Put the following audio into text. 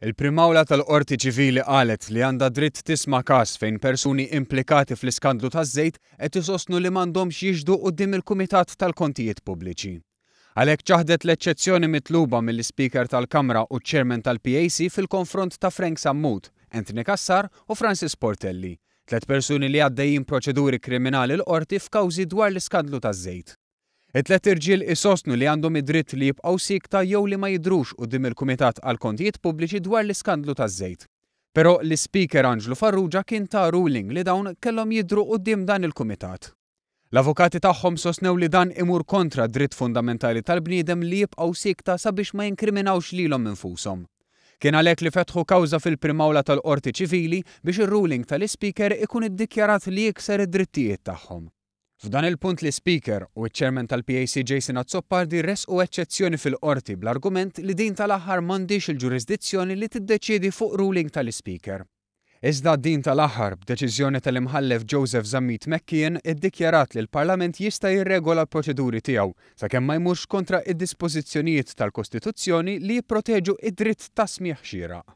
Il-Prim Awla tal-Qorti Ċivili qalet li għandha dritt tisma' każ fejn persuni implikati fl-iskandlu taż-żejt qed isostnu li m'għandhomx jixhdu quddiem il-Kumitat tal-Kontijiet Pubbliċi. Għalhekk ċaħdet l-eċċezzjoni mitluba mill-Ispeaker tal-Kamra u ċ-Chairman tal-PAC fil-konfront ta' Frank Sammut, Anthony Cassar u Francis Portelli, tlett persuni li għaddejjin proċeduri kriminali l-Qorti f'kawżi dwar l-iskandlu taż-żejt. It-tlett irġiel isostnu li għandhom id-dritt li jibqgħu siekta jew li ma jidhrux quddiem il-Kumitat għall-Kontijiet Pubbliċi dwar l-iskandlu taż-żejt. Però l-Ispeaker Anġlu Farrugia kien ta ruling li dawn kellhom jidhru quddiem dan il-kumitat. L-avukati tagħhom sostnew li dan imur kontra d-dritt fundamentali tal-bniedem li jibqgħu siekta sabiex ma jinkriminawx lilhom infushom. Kien għalhekk li fetħu kawża fil-Prim Awla tal-Qorti Ċivili biex ir-ruling tal-Ispeaker ikun iddikjarat li jikser id-drittijiet tagħhom. F'dan il-punt l-Ispeaker u ċ-Chairman tal-PAC Jason Azzopardi ressqu eċċezzjoni fil-Qorti bl-argument li din tal-aħħar m'għandhiex il-ġurisdizzjoni li tiddeċiedi fuq ruling tal-Ispeaker. Iżda din tal-aħħar, b'deċiżjoni tal-Imħallef Joseph Zammit McKeon iddikjarat li l-Parlament jista' jirregola l-proċeduri tiegħu sakemm ma jmurx kontra id-dispożizzjonijiet tal-Kostituzzjoni li jipproteġu id-dritt ta' smigħ xieraq.